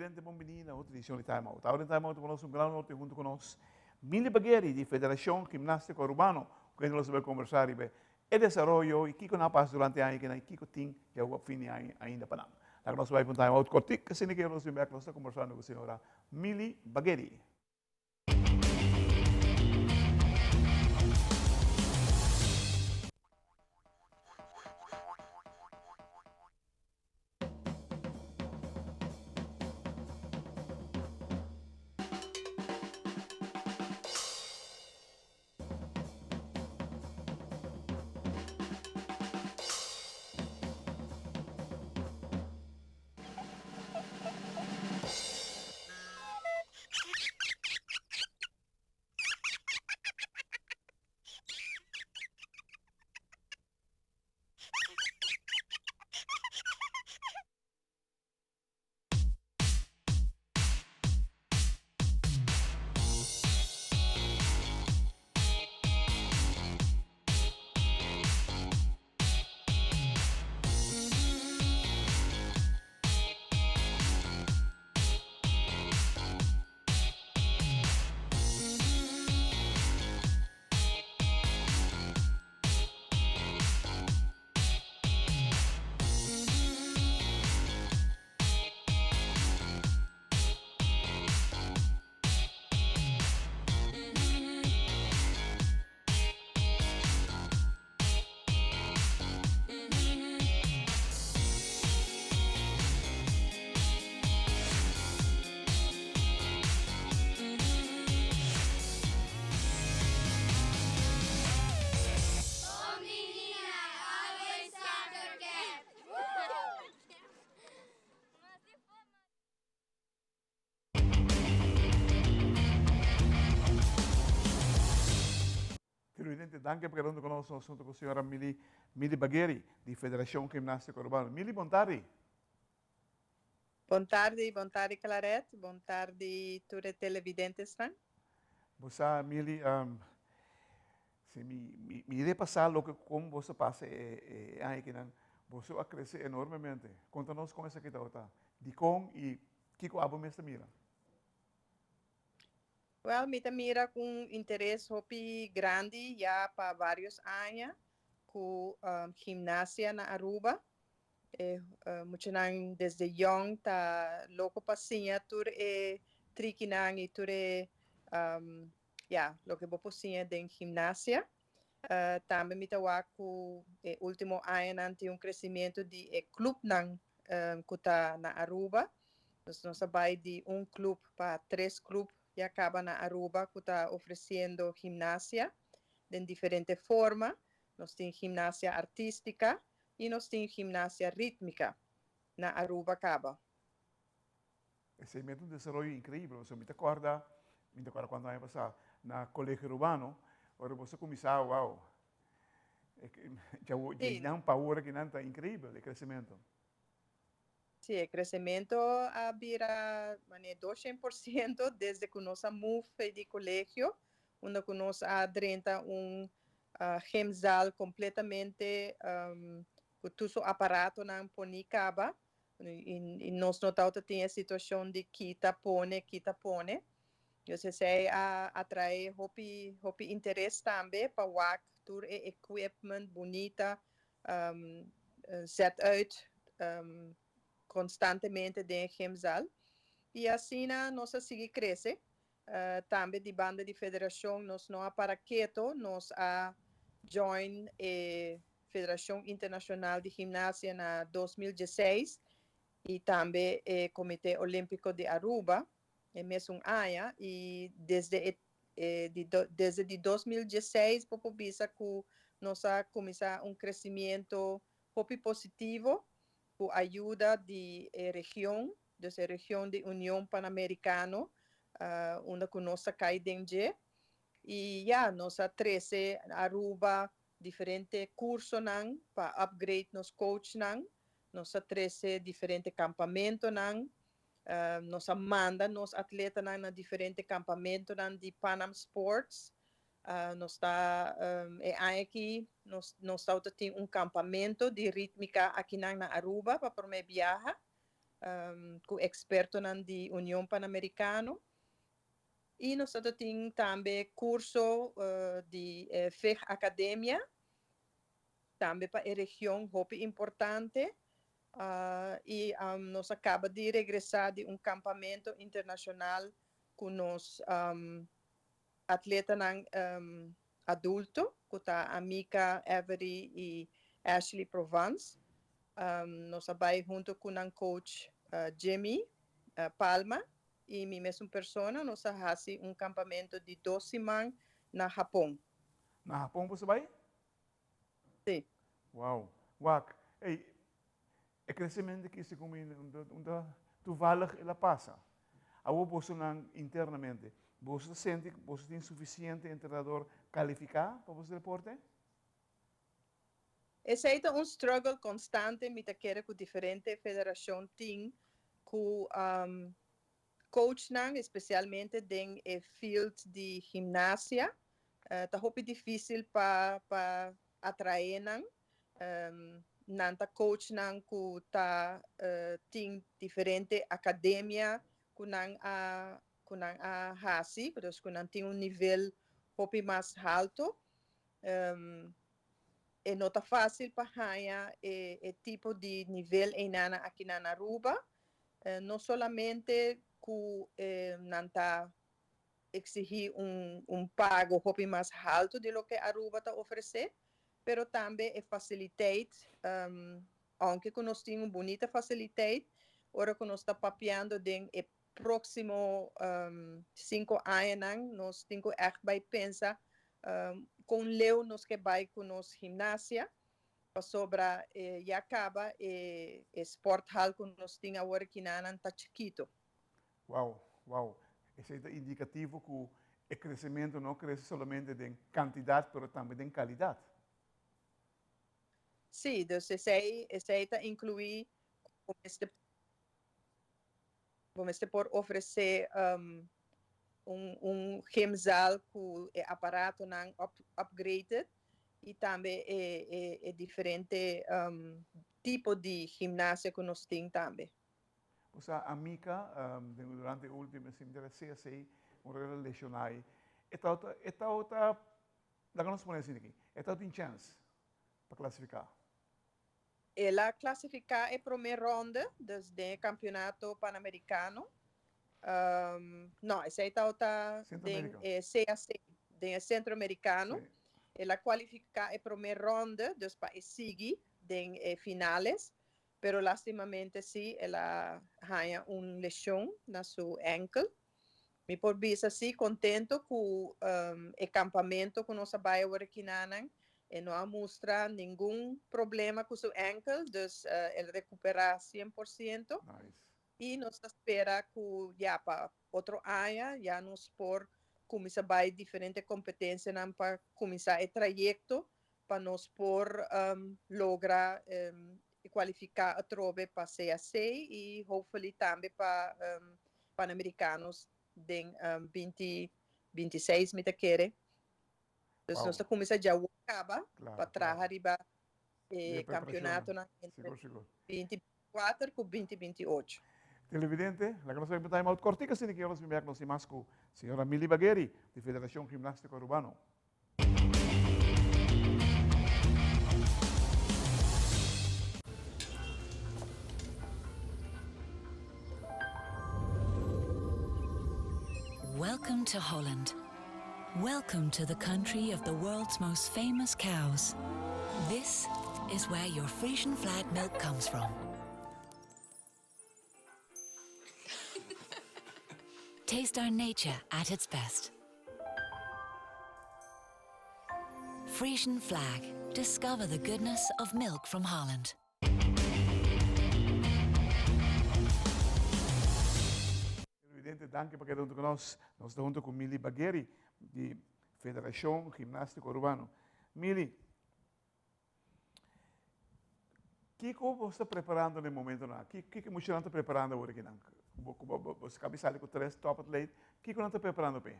Televidente, bon bini na otro edicion di Time Out. Awor den Time Out nos un gran honor tin hunto cu nos Mili Bagueri di Federacion Gimnastico Arubano, cu hende nos a bay conversa riba e desaroyo y kico nan a pasa durante aña kinan y kico tin di awo fin di aña ainda pa nan. Laga nos bay pa un Time Out cortic, asina ke nos bin bek nos ta conversando cu señora Mili Bagueri. Televidente, danki pa keda hunto ku nos nos hunto ku señora Mili Mili Bagueri di Federacion Gimnastico Arubano. Mili, bon tardi. Bon tardi, bon tardi Claret, bon tardi tur e televidentesnan. Bo sa Mili, si mi mi mi repasa loke kon boso pasa e e aña akinan, boso a krese enormemente. Konta nos kon esaki tabata, dikon i kiko abo mes ta mira? Wel, mi ta mira cu un interes hopi grandi ya pa varios aña cu gimnasia na Aruba. E muchanan desde yong ta loco pa siña tur e trikinan y tur e, ya, loke bo por siña den gimnasia. Tambe mi ta wak cu e ultimo añanan tin un crecimiento di e clubnan cu ta na Aruba. Nos nos a bay di un club pa tres club ya caba na Aruba cu ta ofreciendo gimnasia den diferente forma. Nos tin gimnasia artistica y nos tin gimnasia ritmica na Aruba caba. Esey mi ta un desaroyo increibel, pasobra mi ta corda, mi ta corda cuanto aña pasa na Colegio Urbano, ora boso cuminsa, wow, dje nan pa awor aki nan ta increibel e crecemento. Sí, e crecemento a bira mane 200% desde cu nos a move fei di colegio, unda cu nos a drenta un gymzaal completamente cu tur su aparatonan poni caba, y nos no tabata tin e situacion di kita pone, kita pone. Dus esey a atrae hopi, hopi interes tambe pa wak tur e equipment bunita zet uit constantemente den e gymzaal. Y asina nos a sigui crece. Tambe di banda di federacion nos no a para keto, nos a join e Federacion Internacional di Gimnasia na 2016 y tambe e Comite Olimpico di Aruba e mesun aña y desde e di desde di 2016 bo por bisa cu nos a cuminsa un crecimiento hopi positivo cu ayuda di e region, dus e region di Union Panamericano unda cu nos ta cay den dje y ya nos a trece Aruba diferente cursonan pa upgrade nos coachnan, nos a trece diferente campamentonan, nos a manda nos atletanan na diferente campamentonan di Pan Am Sports. Nos ta e aña aki nos nos tawata tin un campamento di ritmica akinan na Aruba pa prome biaha. Ku ekspertonan di Union Panamericano. I nos ta tin tambe kurso di FIG Academia, tambe pa e region hopi importante. I nos a kaba di regresá di un kampamento internashonal ku nos atletanan adulto, ku ta Amika Every i Ashley Provence. Nos a bai hunto ku nan coach Jimmy Palma i mi mesun persona. Nos a hasi un kampamento di 2 siman na Hapon. Na Hapon bo bai? Si. Wow. Wak. Hey, e crecimento cu se come unda toevallig el a pasa. Awo boso nan internamente. Boso sinti boso tin suficiente entrenador califica pa boso deporte? Esey ta un struggle constante, mi ta kere cu diferente federacion tin cu coachnan, especialmente den e field di gimnasia. Ta hopi dificil pa atrae nan. Nan ta coachnan cu ta tin diferente academia cu nan a hasi, dus cu nan tin un nivel hopi mas halto. E no ta facil pa haya e tipo di nivel einan aki na Aruba. No solamente cu nan ta exigi un pago hopi mas halto di loke Aruba ta ofrece, pero tambe e facilidad, aunke cu nos tin un bunita facilidad, ora cu nos ta papiando den e proximo 5 aña, nos tin cu echt bay pensa con leu nos kier bay cu nos gimnasia, pasobra ya caba e sporthal cu nos tin awor aki nan ta chikito. Wow. Esey ta indicativo cu e crecemento no crece solamente den cantidad, pero tambe den calidad. Si, dus esey ta inclui bo por ofrece un gymzaal cu aparatonan upgraded y tambe e diferente tipo di gimnasia cu nos tin tambe. Osea, Amica, durante e ultimo semester CSA, un lesiona. E ta, laga nos pone asina aki, e ta tin chance pa clasifica. El a clasifica e prome ronda di campeonato panamericano. No, esey ta Centro-Americano. CAC, di Centroamericano. El a cualifica e prome ronda, dus pa sigui den finales, pero lastimamente si, el a haya un lesion na su enkel. Mi por bisa si contento cu e campamento cu nos a bay akinan e no a mustra ningun problema cu su enkel, dus el a recupera 100%. Nice. Y nos ta spera cu ya pa otro aña ya nos por cuminsa bay diferente competencia pa cuminsa e trayecto pa nos por logra cualifica atrobe pa CAC y hopefully tambe pa Panamericanos den 2026, mi ta kere. Dus nos ta cuminsa ya caba pa traha riba campeonato na entre Sigur, sigur. 2024 cu 2028. Televidente, laga nos bay time out cortico asina cu nos bin nos mas cu señora Mili Bagheri, di Federacion Gimnastico Arubano. Welcome to Holland. Welcome to the country of the world's most famous cows. This is where your Frisian Flag milk comes from. Taste our nature at its best. Frisian Flag. Discover the goodness of milk from Holland. Televidente, danki pa keda hunto cu nos. Nos ta hunto cu Mili Bagheri, di Federacion Gimnastico Arubano. Mili, kico bo ta preparando na e momento nan? Kico mucha ta preparando awor aki nan? Bo a caba di sali cu tres top athlete. Kico nan ta preparando pe?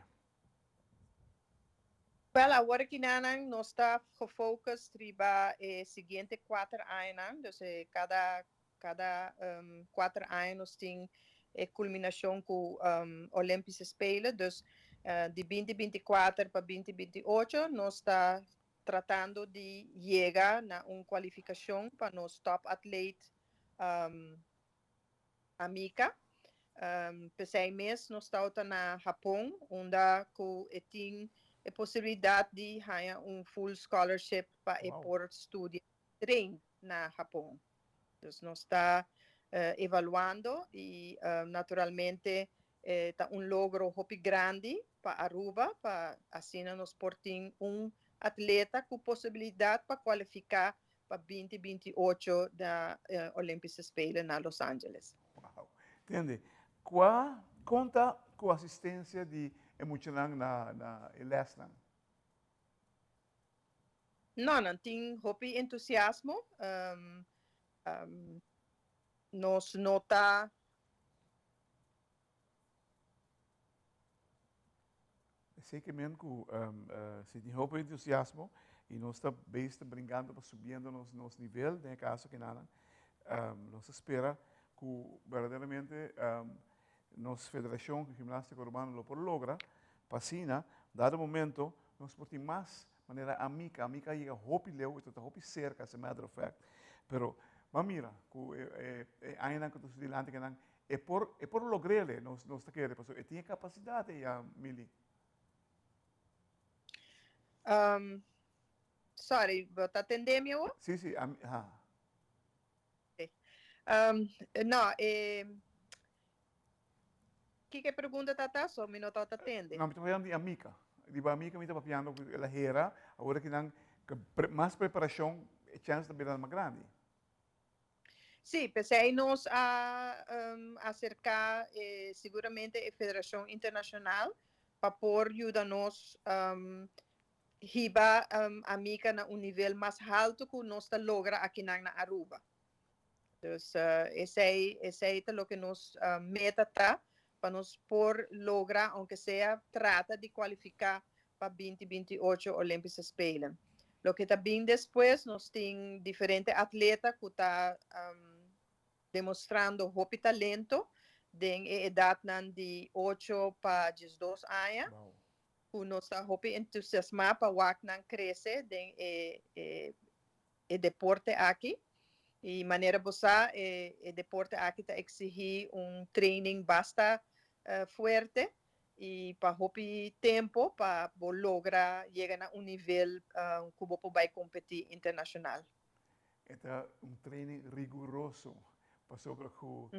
Well, awor aki nan nos ta gefocust riba e siguiente 4 aña, dus cada Kada 4 aña nos tin e kulminashon ku Olympische Spelen. Dus di 2024 pa 2028 nos ta tratando di yega na un kualifikashon pa nos top atleet Amika. P'esei mes nos tawata na Hapon unda ku e tin e posibilidat di haña un full scholarship pa e por studia train na Hapon. Dus nos ta evaluando y naturalmente ta un logro hopi grandi pa Aruba pa asina nos por tin un atleta cu posibilidad pa cualifica pa 2028 na Olympische Spelen na Los Angeles. Wow. Tende, cua conta cu asistencia di e muchanan na na e lesnan? No, nan tin hopi entusiasmo. Nos no ta. Esei ke men ku si tin hopi entusiasmo i nos ta bezig ta bringando pa subiendo nos nos nivel den e kaso kinanan, nos ta spera ku berdaderamente nos Federashon Gimnastiko Arubano lo por logra pa asina dado momento nos por tin mas manera Amika. Amika a yega hopi leu, e ta hopi serka as a matter of fact. Pero ban mira ku e añanan ku ta su dilanti kinan e por e por logr'el, nos nos ta kere pasobra e tin e kapasidat ei ya, Milly. Sorry, bo ta tende mi awor? Si, si, ami, ha. No, e Kiko e pregunta ta ta? So mi no tabata tende. No, mi ta papiando di Amika. Riba Amika mi ta papiando ku el a hera, awor aki nan mas preparashon e chèns ta bira mas grandi. Sí, p'esei nos a aserká siguramente e Federashon Internashonal pa por yuda nos hiba Amika na un nivel mas haltu ku nos ta logra akinan na Aruba. Dus esei esei ta loke nos meta ta pa nos por logra aunke sea trata di kualifiká pa 2028 Olympische Spelen. Loke ta bin despues nos tin diferente atleta ku ta demostrando hopi talento den e edatnan di ocho pa 12 aña ku nos ta hopi entusiasmá pa wak nan krese den e e deporte aki. Y manera bo sa e e deporte aki ta exigi un training basta fuerte y pa hopi tempo pa bo logra yega na un nivel cu bo por bay competi internacional. E ta un training riguroso pasobra cu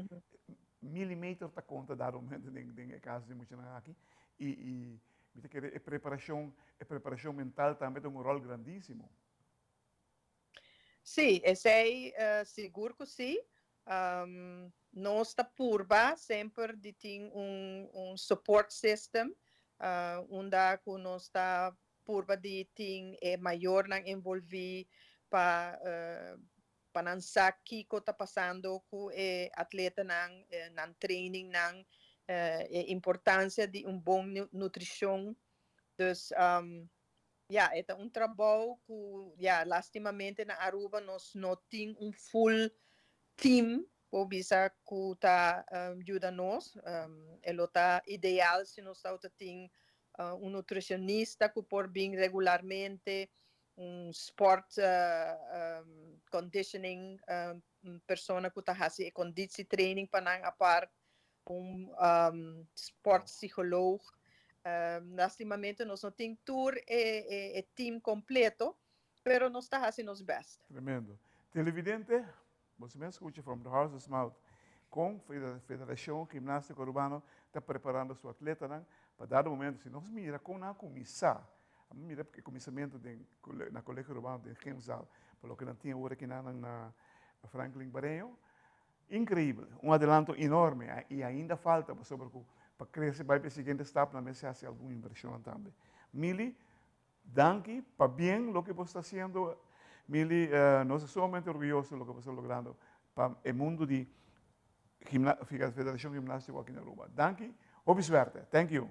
milimeter ta conta dado momento den den e caso di muchanan aki y y mi ta kere e preparacion e preparacion mental tambe ta un rol grandisimo. Sí, esei sigur ku sí. Nos ta purba semper di tin un un support system unda ku nos ta purba di tin e mayornan envolví pa pa nan sa kiko ta pasando ku e atletanan, nan trainingnan, e importansia di un bon nutrishon. Dus Ya, e ta un trabou ku ya lastimamente na Aruba nos no tin un full team por bisa ku ta yuda nos. E lo ta ideal si nos tabata tin un nutricionista ku por bin regularmente, un sport conditioning persona ku ta hasi e conditietraining pa nan apart, un sport psycholoog. Lastimamente nos no tin tur e team completo, pero nos ta haci nos best. Tremendo. Televidente, boso mes scucha from the horse's mouth con Federacion Gimnastico Arubano ta preparando su atletanan pa dado momento si nos mira con nan a cuminsa, a mira e cuminsamento den na Colegio Arubano den gymzaal pa loke nan tin awor aki nan na Franklin Bareño. Increibel, un adelanto enorme y ainda falta pasobra cu pa crece bay pa e siguiente stap nan mester haci algun inversionnan tambe. Milly, danki pa bien loke bo sta haciendo. Milly, nos ta sumamente orguyoso di loke bo sta logrando pa e mundo di Federacion Gimnastico aki na Aruba. Danki, hopi suerte. Thank you.